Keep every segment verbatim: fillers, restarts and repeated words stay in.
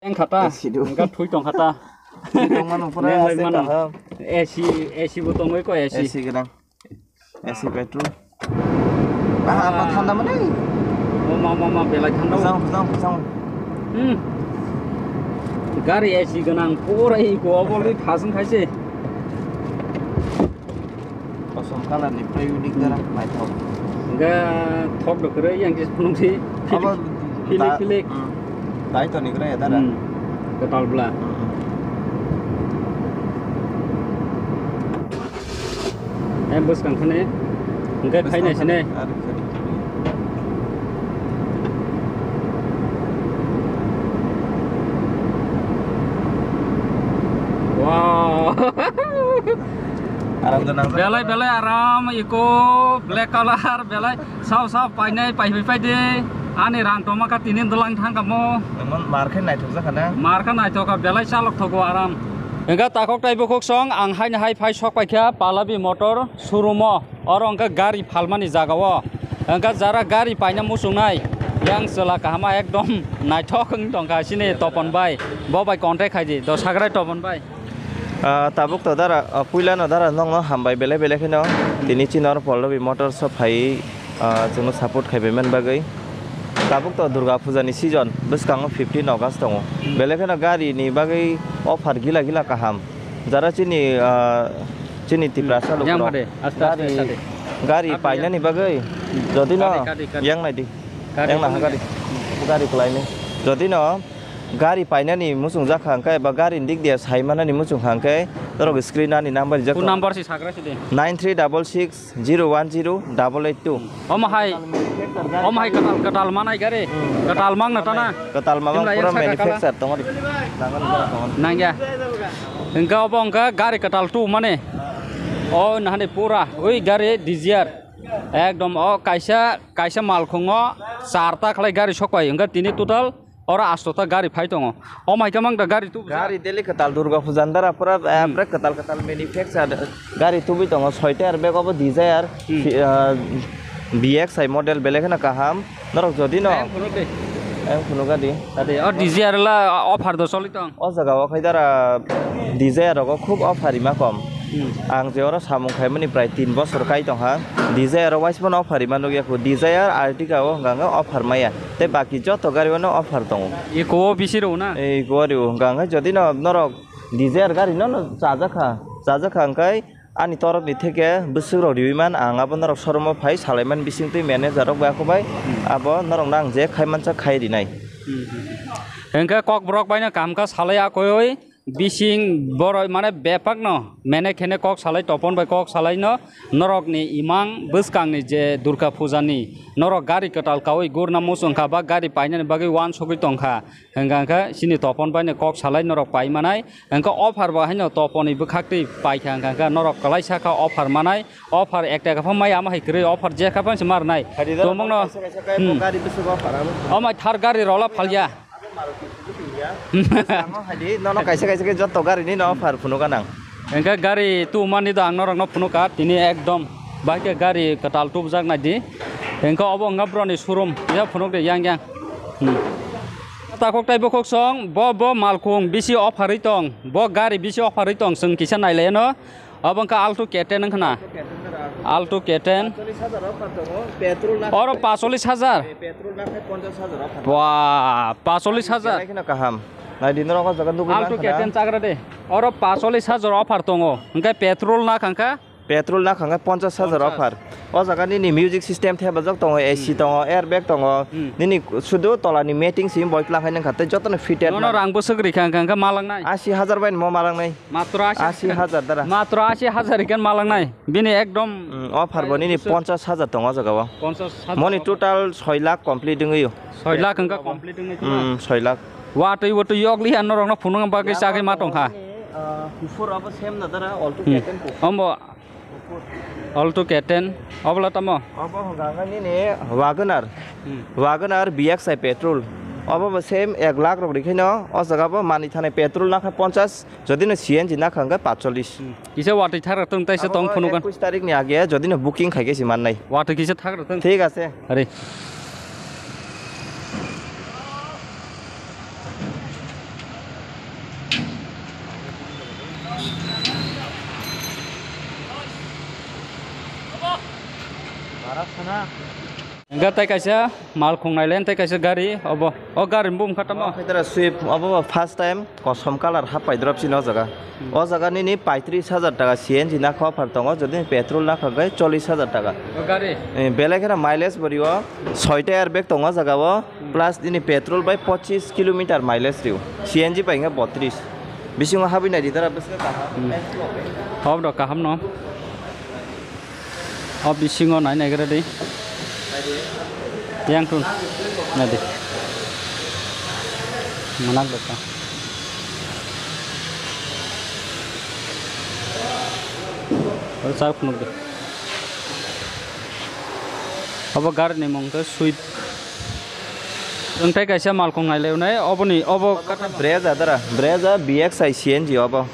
Ang khata, A C do. Engka thui tong khata. Tongmano pura Neng lai ase mano. Kaham. A C, A C bo tongwi ko A C. A C gwnang. A C petrol. Ah, apa thanda mane? O ma, ma, ma, belai thanda. Phusang, phusang, phusang. Hmm. Gari A C gwnang, pura iko obo lwi thasung khaise. Kosom colour ni pura unique dara, naithok. Ga thok do kwrwi yang je phunuk si. Abo philik, da-, philik. Hmm. Dai to ni kwrwi ya dara. Hmm. Kwtal bla. Hmm, hmm. Em bwskang khane. Hingke khaina sine. Wow. Aram gwnang jak. Belai, belai aram, iko black colour, belai sao, sao, painai, paipai, paidi. Ani rang toma ka tini dolang thang kamo. Emon mar khe naithok jak khana. Mar khe naithok ka, belai chalok thogo aram. Engka takhok tai bukhuk song, ang haini hai phai sok paikha Pallavi Motor showroom o. Oro engka gari phalmani jaga o. Engka jara gari paina muchungnai. Yang chwla kahama ekdom naithok wng tongkha sini Topon bai. Bo bai contact khaidi, do sagrai Topon bai. Ah, tabuk to dara, ah, puila no dara nokno hambai belai belai kheno. Tini chini oro Pallavi Motors o phai, ah, chwngno support khaibai man bagwi. Tabuk to Durga Puja ni season, bwskango fifteen August tongo. Belai kheno gari ni bagwi offer gila gila kaham. Jara chini, ah, chini Tiprasa yang lukurok bade, aste aste gari, aste. Gari painani bagwi, jodi no kadi, kadi, kadi. Yang naidi. Kadi yang naha kadi. Gari khlaini. Jodi no gari painani muchung jakha hwnkhe eba gari ni dik dia sai manani muchung kha hwnkhe norok screen ani number rijak. Phone number si sagra si de. Nine three double six zero one zero double eight two. Omo hai, omo hai kwtal, kwtal manai gari. Hmm. Kwtal mang na tana. Kwtal mang pura manufacture tongo. Nangya. Hingke obo hingke gari kwtal tu mane. O nahani pura, ui gari Dzire. Ekdom o kaisa, kaisa malkhungo charta khlai gari sokpai. Hingke tini total oro astota gari phai tongo. O mai khe mang da gari tu. Gari daily kwtal Durga Puja ni dara pura, eh, hmm, pura kwtal kwtal manufacture gari tubui tongo. Soita airbag obo Dzire, hmm, si-, eh, B X I model belai kheno kaham. Norok jodi no. Ayang phunuk de. Ayang phunuk gadi. Ade, o Dzire la offer do choli tong. O jaga o khai dara Dzire rogo khub offer ima kom. Hmm. Ang je oro samung khaimani prai tin bosor kai tong ha. Dzire o waismano offer ima nugya khu. Dzire Ertiga o hwnka hwnka offer maya. Tei baki joto gari o no offer tongo. Eko o bisi rw na? Eko o rw hwnka hwnka jodi no norok Dzire gari no no chajak kha. Chajak kha hwnkhe ani torok ni theke bwswk rok riwi man ang abo norok showroom o phai salai man bising twi manager rok bai ako bai abo norok no ang je khai mansa khai rinai. Hmm, hmm, hmm. Hwnkhe kok borok bai no kaham kha salai akoioi. Bising borok mane bepakno mene khene kok salai Topon bai kok salai no norokni imang bwskangni je Durga Pujani norok gari kwtal kaui gurna muchung kha ba gari painani bagwi uansugwi tong kha hwnkha khe chini Topon bai no kok salai norok pai manai hwnkha offer bo haino Toponi bwkhak twi pai kha hwnkha khe norok kwlai sa kha offer manai offer ek taka phang mai ama hai kwrwi offer je kha phang se mar nai. Tongmung no kaisa kaisa khe hmm, gari bwswk offer abo. O mai thar gari rola phalya. Amo hai di, nono kaisa kaisa khe joto gari ni no offer phunuk anang. Hwnkhe gari tu mani do ang norok no phunuk ka, tini ekdom bai khe gari kwtal tubujak nai di. Hwnkhe obo wngkha bro ni showroom, ya phunuk de yang yang. Hmm. Takhuk tai bukhuk song, bo, bo malkhung bisi offer ri tong, bo gari bisi offer ri tong, chwng kisa nai lai no. Obo wngkha Alto K ten wngkha na? Alto K ten. Alto K ten. Pacholis hajar offer tongo, petrol na. Oro pacholis hajar? Eh, petrol na khai ponchas hajar offer. Ba, pacholis hajar. Belai kheno kaham. Nai di norok o jaga nugwi Alto mankha na? K ten chagra de. Oro pacholis hajar offer tongo. Hwnkhe petrol na khangkha? Petrol na khangkha ponchas hajar offer. Ponchas. O jaga nini music system thepajak tongo, A C tongo, airbag tongo. Hmm. Nini sudu tola ni mating si boi tlang hai nangkha tei joto no fitted. Nono rang bwswk rikha hwnkha hwnkhe malangnai? Asi hajar bai no malangnai. Matro asi. Asi hajar dara. Matro asi hajar ikan malangnai. Bini ekdom. Hmm, offer bo nini bwswk ponchas hajar tongo o jaga o. Ponchas hajar. Moni total soi lakh complete wngwi o. Soi lakh wngkha complete wngwi. Hmm, soi lakh. Watwi watwi yokli ya norok no phunuk bagwi chagwi ma tongkha. Ah, kufur abo same na dara, Alto K ten kufur. Ombo. Alto K ten, obola tamo? Obo hwnka hwnkhe nini Wagon R. Hmm. Wagon R B X I petrol. Obo bo same ek lakh rok rikhaino, o jaga bo manwi thanai petrol nakha ponchas, jodi no C N G nakha hwnkhe patchollis. Hmm. Kisa watwi thak rok tong taisa tong phunukha. Ekush tarik ni age jodi no booking khaikhe se mannai. Watwi kisa thak rok tong. Thik ase. Are. Hwnkhe tei kaisa malkhung nailen tei kaisa gari obo. O gari ni bumung kha tamo? Khaitara Swift, obo bo first time kosom colour hap paidrop chini o jaga. O jaga nini paitris hajar taka C N G nakha offer tongo, jodi petrol nakha hwnkhe chollis hajar taka. O gari? Eh, belai kheno mileage bo rio, soita airbag tongo o jaga o, plus nini petrol bai pochis kilometer mileage rio, C N G bai hwnkhe botris. Bisingo habwi naidi dara bwswk kaham. Hop rok kaham no. O bisingo nai naigra di. Yang tun. Nadi. Manak beta. Oro char phunuk di. Obo gari ni mung khe Swift. Wng tei kaisa malkhung nai lai nai oboni obo. Brezza dara, Brezza B X I C N G obo.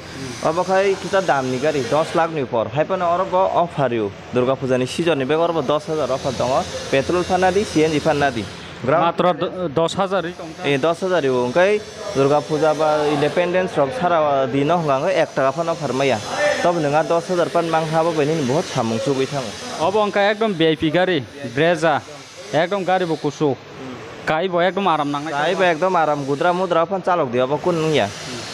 Obo khai kisa dam ni gari, dos lakh ni upor. Hai phano oro bo offer rio. Durga puja ni season ni bek oro bo dos hajar offer tongo. Petrol phanna di, C N G phanna di. Ground matro do-, dos hajar ri tong kha. Eh, dos hajar ri bo. Hwnkhe Durga puja ba Independence rok sara di no hwnka hwnkhe ek taka phano offer maya. Tobo nwng a dos hajar pan mang ha bo bai nini bahut samung chubui thango. Obo hwnkhe ekdom V I P gari, Brezza. Ekdom gari bo kuchuk. Kai bo ekdom aram nangnai. Kai bo ekdom aram, gudra mudra phan chalok di, obo kun wngya.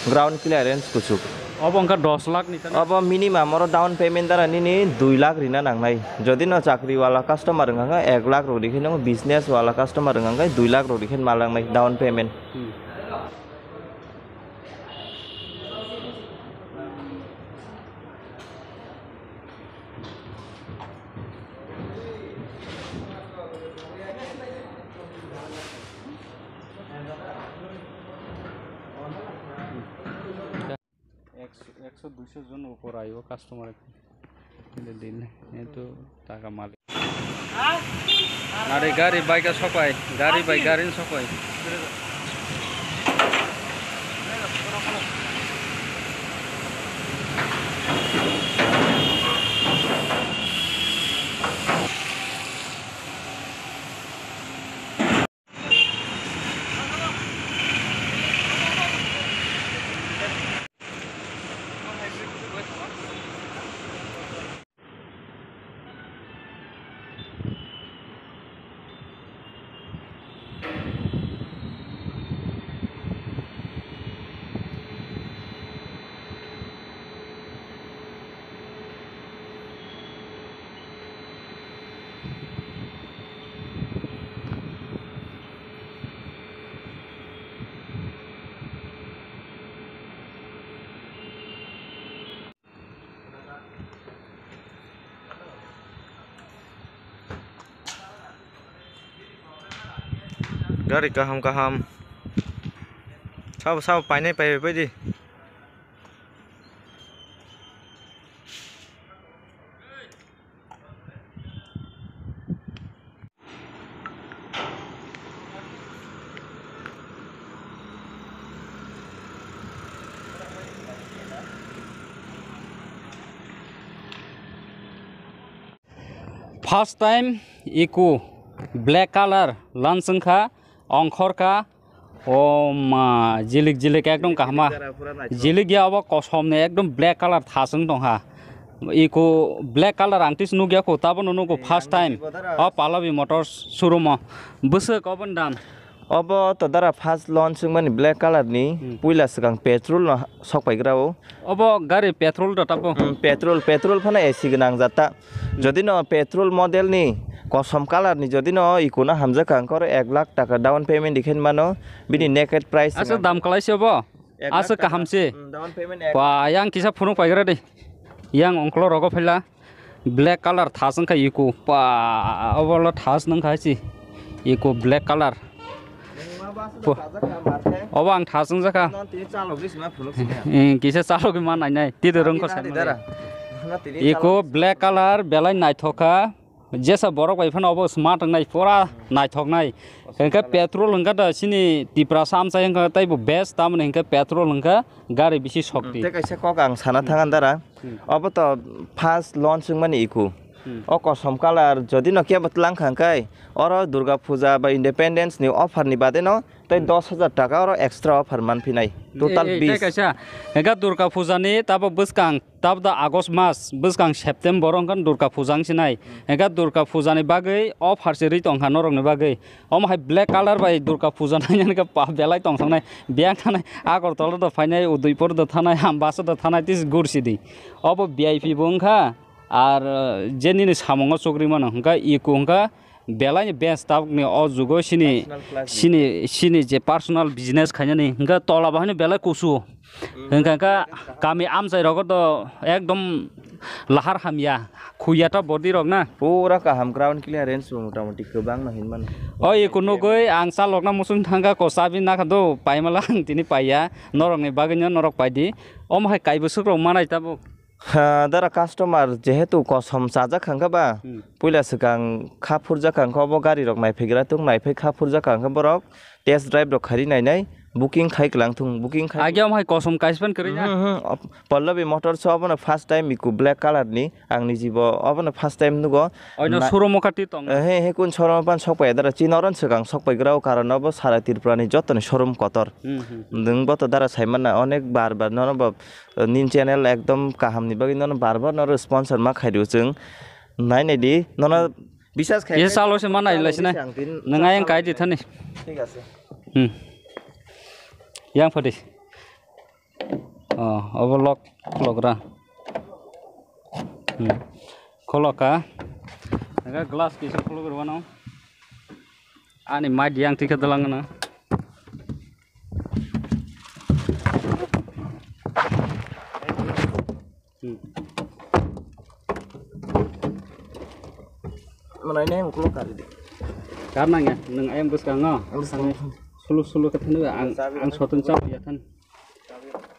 Ground clearance kuchuk. Obo wngkha dos lakh ni tano. Obo minimum oro down payment dara nini dui lakh rina nangnai. Jodi no chakri wala customer wngkha khe ek lakh rok rikhi nw, business wala customer wngkha khe dui lakh rok rikhi mal nangnai down payment. Hmm. Ekso, ekso duiso jon upor aibo customer. Din, eto taka malik. Are gari bai ka sopai, gari bai gari ni sopai. Gari kaham kaham. Sabo, sabo painai paibai di. First time Eeco black colour launch wngkha, ongkhor kha. O ma, jilik jilik ekdom kahama. Jilik ya obo kosom ni ekdom black colour thasung tongha. Eeco black colour ang tisa nukya kho, tabono nugo first time. O Pallavi Motors showroom o. Bwswk oboni dam? Obo to dara first launch wngmani black colour ni, hmm, puila swkang petrol no sok paigra o. Obo gari petrol da tabo? Hmm, petrol, petrol phano A C gwnang jata. Jodi no petrol model ni kosom colour ni jodi no Eeco no hamjak ang kor ek lakh taka down payment dikhen mano, bini naked price. Asa dam kalai se obo? Asa kaham se. Hmm, down payment ek lakh. Ba, yang kisa phunuk paigra de. Yang ongklo rogo phaila. Black colour thas wngkha Eeco. Pa, obo le thas nangkha si. Eeco black colour. Obo ang thas wngjakha. Eh, kisa chalogwi ma nainai. Tide rwngkho sai. Eeco black colour belai naithok kha. Jesa borok bai phano obo smart wngnai, pura naithoknai. Hwnkhe petrol hwnkhe da chini Tiprasa amchai wngkha teibo best, tamoni hwnkhe petrol hwnkhe gari bisi sokti. Tei kaisa kok ang sana thang andara. Hmm. Obo to first launch wngmani Eeco. Hmm. O kosom colour jodi no kebo tlang kha hwnkhe, oro Durga Puja ba Independence ni offer ni bade no tei dos hajar taka oro extra offer manphinai. Total Eh, eh, tei bis. Kaisa, hwnkhe Durga Puja ni tabok bwskang, tabok da August mas, bwskang September wngkha Durga Puja wngsinai. Hwnkhe Durga Puja ni bagwi offer se rwi tongkha norok ni bagwi. Omo hai black colour bai Durga Puja nainani khe pa belai tongthoknai. Biyang thanai Agartala da phainai, Udaipur da thanai, Ambasa da thanai, tis gur sidi. Obo V I P bo wngkha, ar, uh, je nini samungo chukri mano, hwnkha Eeco wngkha belai ni best tabuk ni o jugo sini, Personal class ni. Sini, sini je personal business khainani, hwnkha tola bo haino belai kusu. Hwnkha kha kami amchai rogo do ekdom lahar hamya, khuya ta body rok na. Pura kaham ground clearance bo motamoti kwbang no hinmano. O Eeco nugwi ang chalokna muchung thangkha ko chabi nakha do paimala ang tini paiya, norok ni bagwi no norok paidi. Omo hai kaibo swk rok manai tabuk. Ha, dara customer jehetu kosom chajak kha hwnkha ba, Hmm. puila swkang kha phurjak kha hwnkha obo gari rok naiphigra tung, naiphai kha phurjak kha hwnkha borok test drive rok khairi nainai, booking khai klang thung, booking khai. Age omo hai kosom kaisa phan kwrwi ya? Hmm, hmm, hmm. Op-, Pallavi Motors o obono first time Eeco black colour ni ang nijibo obono first time nugo. Oino Na- showroom o kati tong. Eh, he, he kun showroom o pan sok pai dara, chini oro swkang sok pai gra o karon obo sara Tripura ni joto ni showroom kotor. Hmm, hmm. Nwng bo to dara sai manna onek bar bar nono bo Nini channel ekdom kaham ni bagwi nono bar bar noro sponsor ma khaidi chwng. Nai nai di, nono bisas khai. Ye salo se ma nai lai sinai. Nwng ayang kai di thani. Thik ase. Hmm. Yang phadi. Oh, obo lock, lock ra. Hmm. Kholoka. Naga glass kisa khuluk rwano. Ani mai di yang tika dalang na. Hmm. Manai nai ukulok kari di. Karnang ya, nang ayam bwskango. Ang bwskango. Sulu sulu khe thani ang, ang sotun chao ya than.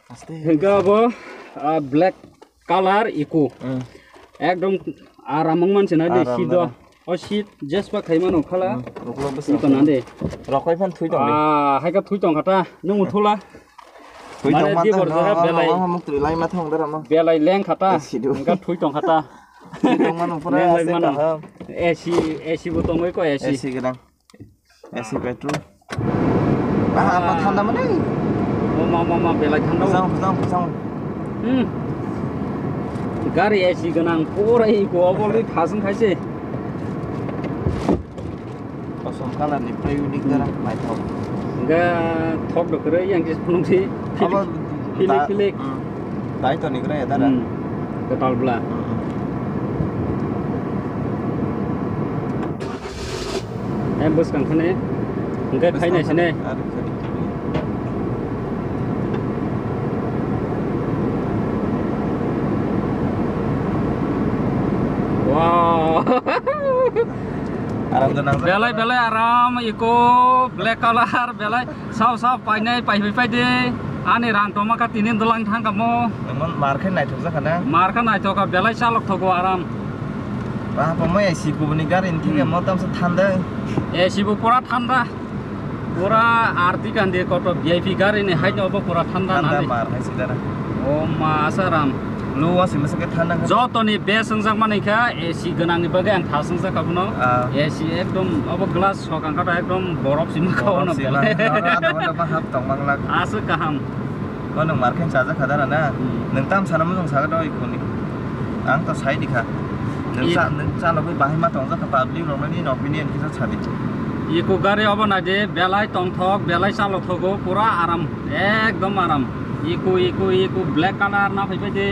Aste. Hingke abo, ah, black colour Eeco. Hmm. Ekdom aram wng manse na de, aram seat do. O seat jespa khai mano khala. Hmm, ukulok bwskango. Iko na de. Rokoi phan thui tong de. Ah, hai ka thui tong kha ta. Nung uthula. Thui tong man ta, belai, muk twi lai ma thong dara ma. Belai leng kha ta. Hingke thui tong kha ta. Thui tong mano pura. Leng lai mano. A C, A C bo tongoi ko A C. A C gwnang. A C petrol. Ah, apa thanda mani? Oh, ma, ma, ma, belai thanda. Phusang, phusang, phusang. Hmm. Gari A C gwnang, pura Eeco obo le thasung khaise. Kosom colour ni pura unique dara, naithok. Ga thok do kre yang kis phunung si. Abo philik, philik. Hmm. Dai to ni kre dara. Hmm. Ketal bla. Hmm. Em bwskang khane. Hingke phainai sine. Wow. Aram gwnang. Belai, belai aram, Eeco, black colour, belai. Sao sao painai, paipai paidi. Ani rang toma kha tini dolang thang kamo. Emon mar khe naithok jakha na? Mar kha naithok kha, belai chalok thogo aram. Ba, bo mo A C kubuni gari ni thik, hmm, mo tamsa thanda. A C bo pura thanda. Pura arti kandi koto V I P gari ni hai no bo pura thanda. Thanda nani. Mar hai sidara. O ma asa ram. Lo wasi masa khe thanda kha. Joto ni best wngjak mani kha A C gwnang ni bagwi ang thas wngjak abono. Ah. A C ekdom obo glass Sokang kata ekdom borok sima kha. Borok ono sima. Belai. Ano, ano, ano, ano, hap tong mang lak. Aswk kaham. Ko nwng mar khe chajak kha dara na? Hmm. Nwng tam sana mujung saga doi kuni. Ang to sai di kha. Nwng sa, nwng sa logoi bahai ma tong jak kha public rok nani opinion kisa sa di. Eeco gari obo nai de, belai tongthok, belai chalo thogo, pura aram, ekdom aram. Eeco, Eeco, Eeco, black colour na phai phai de.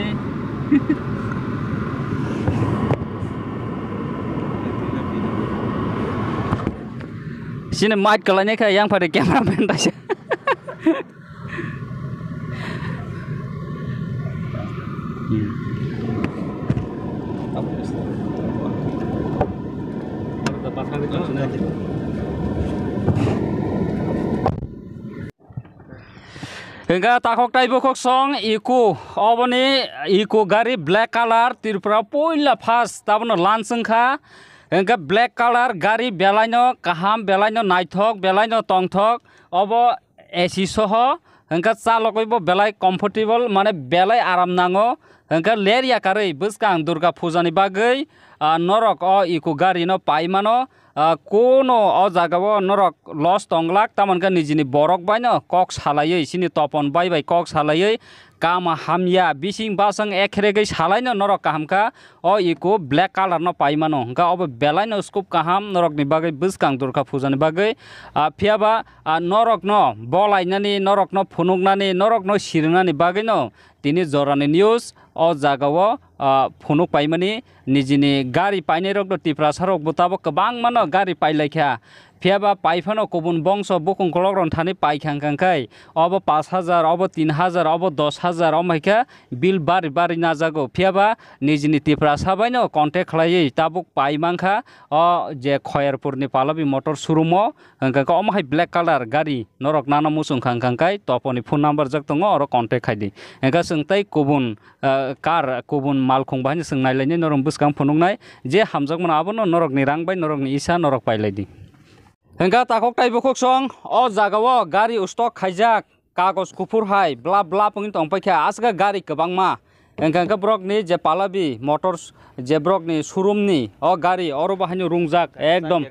Sini mic kwlainai khe yang phari cameraman taisa. Hingke takhok tai bukhuk song Eeco, oboni Eeco gari black colour Tripura puila first tabono launch wngkha. Hingke black colour gari belaino kaham, belaino naithok, belaino tongthok. Obo A C soho, hingke chalogoi bo belai comfortable, mane belai aram nango. Hwnkhe ler yakarwi bwskang Durga Puja ni bagwi, ah, norok o Eeco gari no pai mano. Ah, kuno o jaga o norok loss tong glak, tamoni khe nijini borok bai no kok salaiwi, chini topon bai bai kok salaiwi, kama hamya bising basang ekheregwi salaino norok kaham kha. O Eeco black colour no pai mano, hwnkhe obo belai no scope kaham norok ni bagwi bwskang Durga Puja ni bagwi. Ah, phiya ba, ah, norok no bolainani, norok no phunuknani, norok no sirinani bagwi no tini jorani news o jaga o, ah, phunuk paimani. Nijini gari painai rok no Tiprasa rok bo tabok kwbangma no gari pailaikha. Phiya ba pai phano kubun bongso bukung kolok rok thani pai khang khang khai, obo pash hajar, obo tin hajar, obo dos hajar, omo hai khe bill bari bari najago. Phiya ba nijini Tiprasa bai no contact khlaiwi tabuk pai mankha. O je Khoyerpur ni Pallavi Motor showroom o, hwnkhe khe omo hai black colour gari norok nana muchung khang khang khai toponi phone number jak tongo, oro contact khai di. Hwnkhe chwng tei kubun, ah, car, kubun malkhung bahai no chwng nailainai, norok bwskang phunuknai. Je hamjakmano abono norokni rang bai norokni isa norok pailai di. Hwnkhe takhuk tai bukhuk song o jaga o gari stock khaijak, kagoj kuphur hai blap blap wngwi tong paikha, aswk gari kwbangma. Hwnkhe hwnkhe borokni je Pallavi Motors, je borokni showroom ni o gari oro bo haino rungjak, ekdom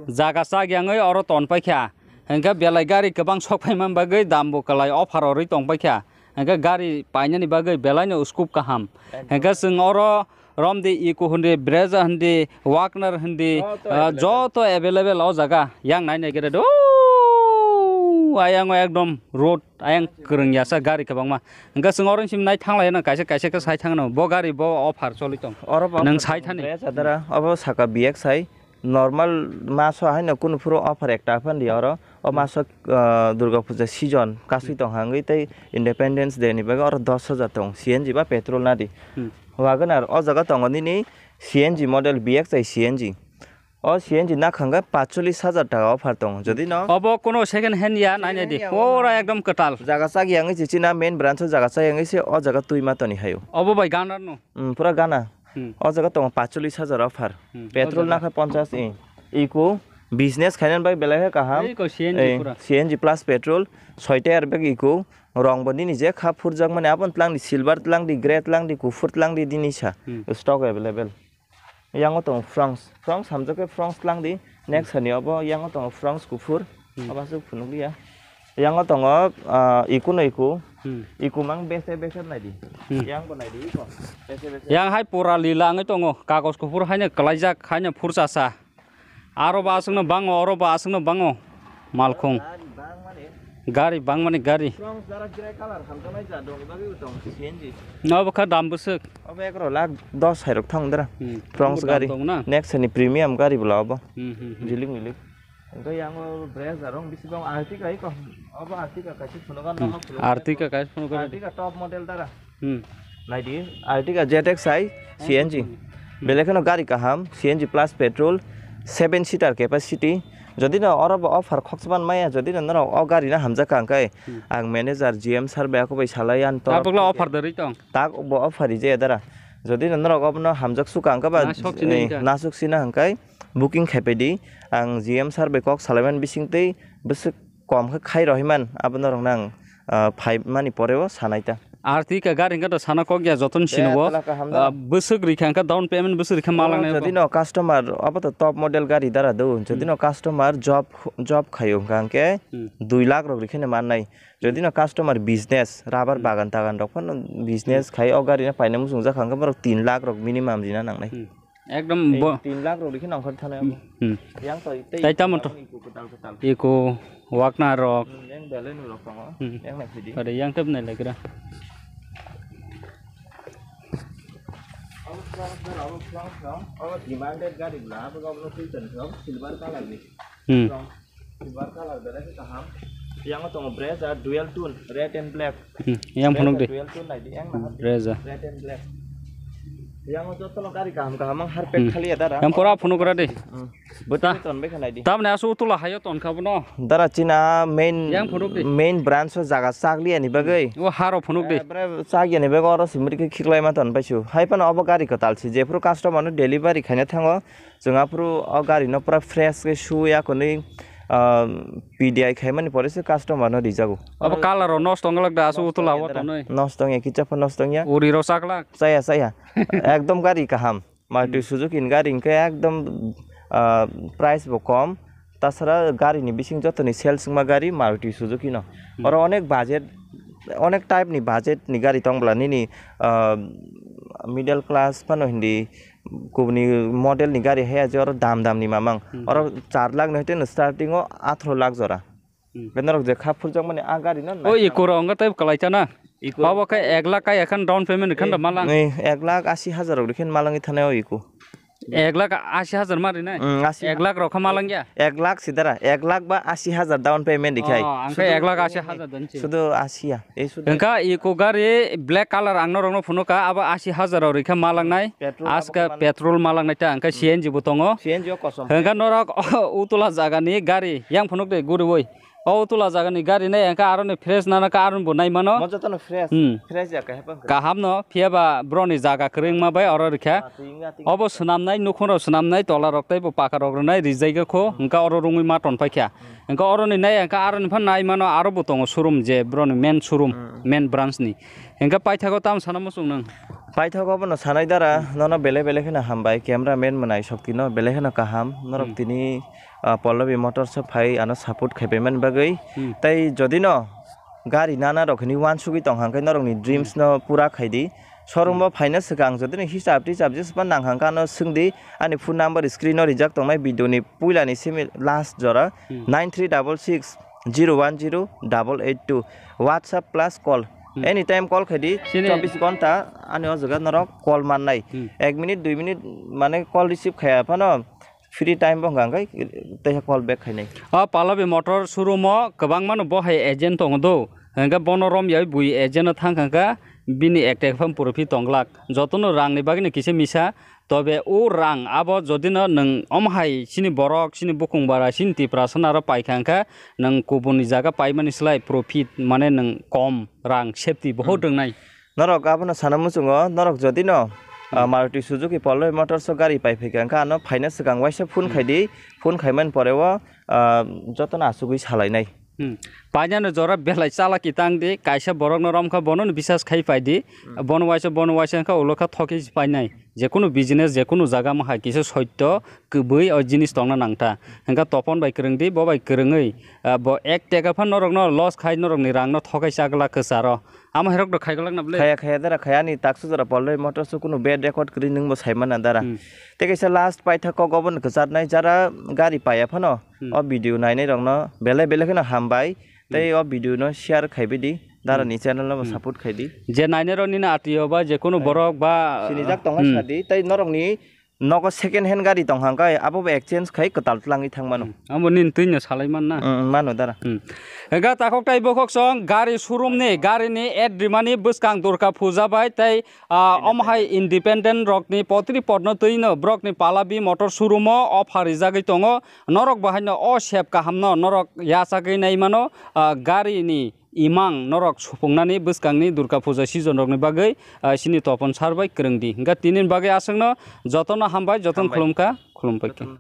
jaga chak yangwi oro ton paikha. Hwnkhe belai gari kwbang sok phaima bagwi dam bo kwlai, offer orwi tong paikha. Hwnkhe gari painani bagwi belai no scope kaham. Hwnkhe chwng oro romdi, Eeco hindi, Brezza hindi, Wagoner hindi, joto ah, available. Joto available o jaga. Yang nai nai khe do. Ayang o ekdom road, ayang kwrwng yasa gari kwbangma. Hwnkhe chwng oro sim nai thanglai no, kaisa kaisa khe sai thangno. Bo gari bo offer choli tong. Oro bo nwng offer sai thani. Brezza dara, obo saka B X I. Normal maso haino kunu phuru offer ekta phan di oro. O maso, ah, Durga Puja season kasui tong hangwi tei Independence Day ni bagwi oro dos hajar tong C N G ba petrol nadi. Hmm. Wagoner o jaga tongo nini C N G model B X I C N G. O C N G nakhang khe pachulis hajar taka offer tongo. Jodi no obo kuno second hand ya, nai nai di. Second hand ya, pura obo ekdom kwtal. Jaga chak yangwi se china main branch o jaga chak yangwi se o jaga twi ma toni hayo. Obo bai ganar no. Hmm, pura gana. Hmm. O jaga tongo pachulis hajar offer. Hmm, petrol o jaga. Nakha ponchas, eh. Eeco business khainan bai belai khe kaham. Eeco C N G eh, pura. C N G plus petrol, soita airbag Eeco, rong bo nini je kha phurjak mani, abon tlang di silver tlang di, grey tlang di, kuphur tlang di, dini sa. Hmm. Stock available. Yango tongo Fronx. Fronx hamjak khe Fronx tlang di. Next hani obo yango tongo Fronx kuphur. Hmm. Obo aswk phunuk liya. Yango tongo, ah, Eeco no Eeco. Hmm. Eeco mang bese bese nai di. Hmm. Yang bo nai di Eeco. Bese bese. Yang hai pura lila wngwi tongo. Kagos kuphur haino kwlaijak, haino phurchasa. Aro bo aswkno bango, oro bo aswkno bango. Malkhung. Gari bangmani gari. Gari bangmani gari. Fronx dara grey colour hamjaknai ja dong, bagwi bo tong C N G. Obo kha dam bwswk. Obo egaroh lakh dos hai rok thang dara. Hmm. Fronx obo dam gari. Tong na? Next ni premium gari bwla obo. Hmm, hmm, hmm. Jilik milik. Hwnkhe yango Brezza rok bisi bang Ertiga iko. Obo Ertiga kaisa phunugo. Hmm. Nono phunugo. Ertiga kaisa phunugo. Ertiga top model dara. Hmm. Naidi, Ertiga Z X I C N G. Hmm. Belai kheno gari kaham, C N G plus petrol, seven seater capacity. Jodi no oro bo offer khokchban maya, jodi no norok o gari no hamjak kha hwnkhe, hmm, ang manager G M sir bai ako bai salai ang to. Tabukla offer dori tong. Tak bo offer rije dara. Jodi no norok obono hamjak sukha hwnkhe ba, nasuk sina eh, hwnkhe, nasuk sina hwnkhe booking khai pai di. Ang G M sir bai kok salai man bising tei bwswk kom khe khai rohimani, abo norokno ang, ah, phaimani poreo sanai ta. Ertiga gari hwnkhe to sana kok ya, jotono sinobo. Tela kaham da. Ah, bwswk rikha hwnkhe down payment bwswk rikha malang nai. Jodi no customer, abo to top model gari dara do. Jodi no customer job, job khaio hwnkha hwnkhe, hmm, dui lakh rok rikhe no mannai. Jodi no customer business, rubber, hmm, bagan tagan rok phano business khai, o gari no paina muchungjak hwnkhe borok tin lakh rok minimum rina nangnai. Hmm. Ekdom bo tin lakh rok rikhe nongkhor thana. Hmm. Yang to tei tai tamo to. Iko kwtal kwtal. Iko Wagoner rok. Hmm, yang Baleno rok tongo. Hmm. Yang nai phidi. Pada yang tep nai lagra. Abo Fronx, abo Fronx, abo demanded gari bla, abo abo silver colour ni. Hmm. Silver colour belai khe kaham. Yang tongo Brezza dual tone, red and black. Hmm, yang phunuk di. Brezza dual tone nai di, yang naha di. Brezza. Red and black. Yang joto no gari kaham kaham ang harpek khali ya dara. Yang pura phunuk ra di. Hmm. Buta. Ton bekha nai di. Tamni asu utula hayo ton kha bono. Dara china main, yang phunuk di. Main branch o jaga chakliya ni bagwi. Hmm. O haro phunuk di. Eh, bre chakya ni bagwi oro simri khe khiklai ma ton paisu. Hai phano obo gari kwtal si, jephru customer no delivery khaina thango. Chwng aphuru o gari no pura fresh khe suya kwnwi, ah, P D I khaimani pore se customer no rijago. Abo colour o nosto wngwlak da, aswk utula o tonwi. Nosto wngya, kicha pho nosto wngya. Uri ro chaklak. Chaya, chaya. Ekdom gari kaham. Maruti Hmm. Suzuki ni gari hwnkhe ekdom, ah, price bo kom. Tasara gari ni bising jotoni sales wngma gari Maruti Suzuki no. Hmm. Oro onek budget, onek type ni budget ni gari tong bwla nini, ah, middle class phano hindi kubuni model ni gari haya je oro dam dam ni mamang. Hmm. Oro char lakh ni hoite no starting o atharo lakh jora. Hmm. Norok je kha phurjakmani a gari no. O Eecore wngkha tei kwlai chana. Eecore. Abo khe ek lakh kaya khan down payment khan da malang. Ni ek lakh asi hajar rok rikhen malangwi thanai o Eecore. Ek lakh asi hajar ma rinai? Hmm, asi. Ek lakh rok kha malang ya? Ek lakh sidara, ek lakh ba asi hajar down payment dikhai. Oh, ang khe ek lakh asi hajar dan si. Sudu asi ya. Ei sudu. Hwnkha Eecore gari black colour ang norokno phunukha, abo asi hajar rok rikha malangnai. Petrol abo khe malang. Petrol malangnai ta, hwnkha Hmm. C N G bo tongo. C N G o kosom. Hwnkha norok utula jagani gari yang phunuk de guriwi. O utula jagani gari nai hwnkha aroni fresh nana kha aroni bo nai mano. Mo jotono fresh, Hmm. fresh ya kaham. Kaham no, phiya ba broni jaga kwrwngma bai oro rikha. Ah, twi wngya, twi wngya. Obo swnamnai, nukhung rok swnamnai, tola rok tei bo paka rok rwnai rijai kha kho, Hmm. hwnkha oro rwngwi ma ton paikha. Hmm. Hwnkha oroni nai hwnkha aroni phan nai mano aro bo tongo showroom je broni main showroom, Hmm. main branch ni. Hwnkha paithago tamo sana muchung nang? Paithago bono sanai dara, Hmm. nono belai belai kheno hambai, camera man mwnai sokti no belai kheno kaham, norok Hmm. tini ah, Pallavi Motors o phai ano support khaipai mani bagwi. Hmm. Tei jodi no gari nana rok hwnwi uansugwi tong hang khe norokni dreams Hmm. no pura khai di. Showroom Hmm. o phaina swkang jodi no hisab tisab jespa nang hang khe ano swng di. Ani phone number screen o rijak tongnai video ni puila ni simi last jora Hmm. nine three double six zero one zero double eight two. WhatsApp plus call. Hmm. Anytime call khai di, Sini. chobbish ghonta ani o jaga norok call mannai. Hmm. Ek minute, dui minute mane call receive khaya phano, free time bo hwnka hwnkhe tei call back khainai. O Pallavi Motor showroom o kwbangma no bo hai agent tongo do. Hwnkhe bono rom yaui bui agent no thang kha kha bini ek taka phano profit tong glak. Jotono rang ni bagwi no kisa misa, tobe o rang abo jodi no nwng omo hai chini borok, chini bukung bara, chini Tiprasa no aro pai kha hwnkhe nwng kubun ni jaga pai mani slai profit mane nwng kom rang safety bohot Hmm. rwngnai. Norok abono sana muchungo, norok jodi no, ah, Hmm. Maruti Suzuki Pallavi Motors o gari pai phaikha, wngkha ano phaina swkang waisa phone Hmm. khai di, phone khaimani pore o, ah, jotono achugwi salainai. Hmm. Painani jora belai chalaki tang di, kaisa borokno romkha bono no bisas khai pai di, Hmm. bono waisa, bono waisa wngkha ulo kha thokhe painai. Jekunu business, jekunu jaga ma hai kisa soitto, kwbwi o jinis tongna nangta. Hwnkha topon bai kwrwng di, bo bai kwrwngwi, ah, bo ek teka phan norokno loss khai norokni rangno thokai chagla kwcharo. Amo hai rok do khai glak na bwle? Khaya, khaya dara, khaya ani taksa jora Pallavi Motors o kunu bad record kwrwi nwng bo sai mana dara. Hmm. Tei kaisa last paitha kok obo no kwcharnai jara gari paiya phano Hmm. o video nainai rokno belai belai kheno hambai. Tei Hmm. o video no share khaibai di, dara Hmm. ni channel no bo Hmm. support khai di. Je nainai rok nini atiyo ba je kunu Hai. borok ba, Sinijak tongnai Hmm. sadi, tei norokni nogo second hand gari tong hang khe abo bo exchange khai kwtal tlangwi thang mano. Hmm. Amo nini twi no salai man na. Hmm, mano dara. Hmm. Hwnkha takhok tai bokhok song gari showroom ni gari ni ad rimani bwskang Durga puja bai tei, ah, omo hai independent rok ni potri potno twi no borok ni Pallavi Motor showroom o offer rijagwi tongo. Norok bo haino o sep kaham no norok yachagwi nai mano, ah, gari ni imang norok supungnani bwskangni Durga puja season rokni bagwi, ah, chini topon sar bai kwrwng di. Hwnkha tinini bagwi aswkno jotono hambai, jotono Hambai. khulumkha, khulumpai khe. Jotono.